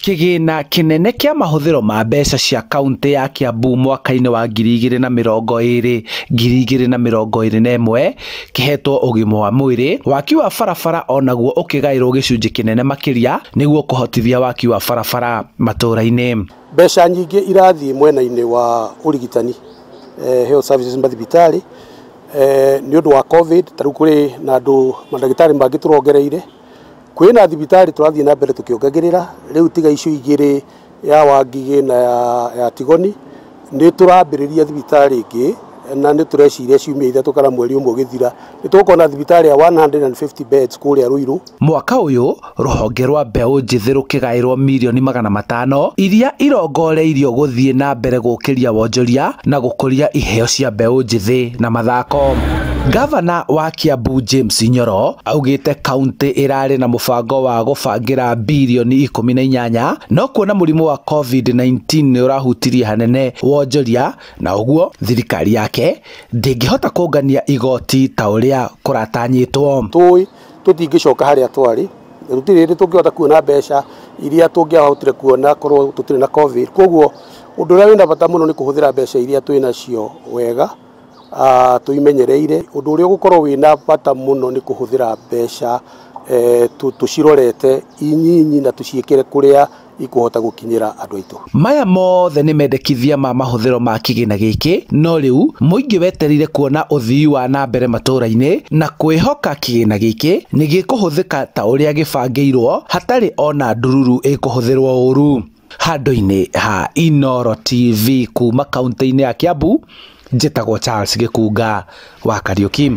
Kĩgĩna kĩnene kĩa mahũthĩro ma mbeca cia kaunti ya Kiambu mwaka-inĩ wa 2020 2021 kĩhetwo ũgima wa mwĩrĩ, waki wa barabara onaguo ũkĩgaĩrwo gĩcunjĩ kĩnene makĩria nĩguo kũhotithia waki wa barabara matũũra-inĩ. Mbeca nyingĩ irathiĩ mwena-inĩ wa ũrigitani, health services mathibitarĩ, nĩ ũndũ wa COVID. Ta rĩu kũrĩ na andũ mandagĩtarĩ mangĩ tũrongereire, kwĩna thibitarĩ tũrathiĩ na mbere tũkĩongagĩrĩra. Rĩu tiga icio igĩrĩ ya Wangigĩ na ya Tigoni, nĩ tũrambĩrĩria thibitarĩ ĩngĩ na nĩ tũreciria ciumia 3 kana mweri ũmwe ũgĩthira nĩ tũgũkorwo na thibitarĩ ya 150 beds kũrĩa Ruiru. Mwaka ũyũ rũhonge rwa mbeũ njĩthĩ rũkĩgaĩrwo mirioni 500 iria irongoreirio gũthiĩ na mbere gũkĩria wonjoria na gũkũria iheo cia mbeũ njĩthĩ na mathako. Gavana wa Kiambu James Nyoro augĩte kaunti ĩrarĩ na mũbango wa gũbangĩra birioni 18 no kuona mũrimũ wa COVID-19 nĩ ũrahutirie hanene wonjoria na ũguo thirikari yake ndĩngĩhota kũngania igoti ta ũrĩa kũratanyĩtwo. Tũĩ tũtingĩcoka harĩa twarĩ, tũtirĩ hĩndĩ tũngĩhota kuona mbeca iria tũngĩahotire kuona korwo tũtirĩ na COVID. Koguo ũndũ ũrĩa wĩna bata mũno nĩ kũhũthĩra mbeca iria twĩ nacio wega, tũimenyereire. Ũndũ ũrĩa ũgũkorwo wĩna bata mũno nĩ kũhũthĩra mbeca tũcirorete inyinyi na tũciĩkĩre kũrĩa ikuhota gũkinyĩra andũ aitũ. Maya mothe nĩ mendekithia ma mahũthĩro ma kĩgĩna gĩkĩ, no rĩu mũingĩ wetereire kuona ũthii wa na mbere matũũra-inĩ na kwĩhoka kĩgĩna gĩkĩ nĩ gĩkũhũthĩka ta ũrĩa gĩbangĩirwo hatarĩ ona ndururu ĩkũhũthĩrwo ũru. Handũ-inĩ ha Inooro TV kuma kaunti-inĩ ya Kiambu, njĩtagwo Charles Gĩkunga wa Kariuki.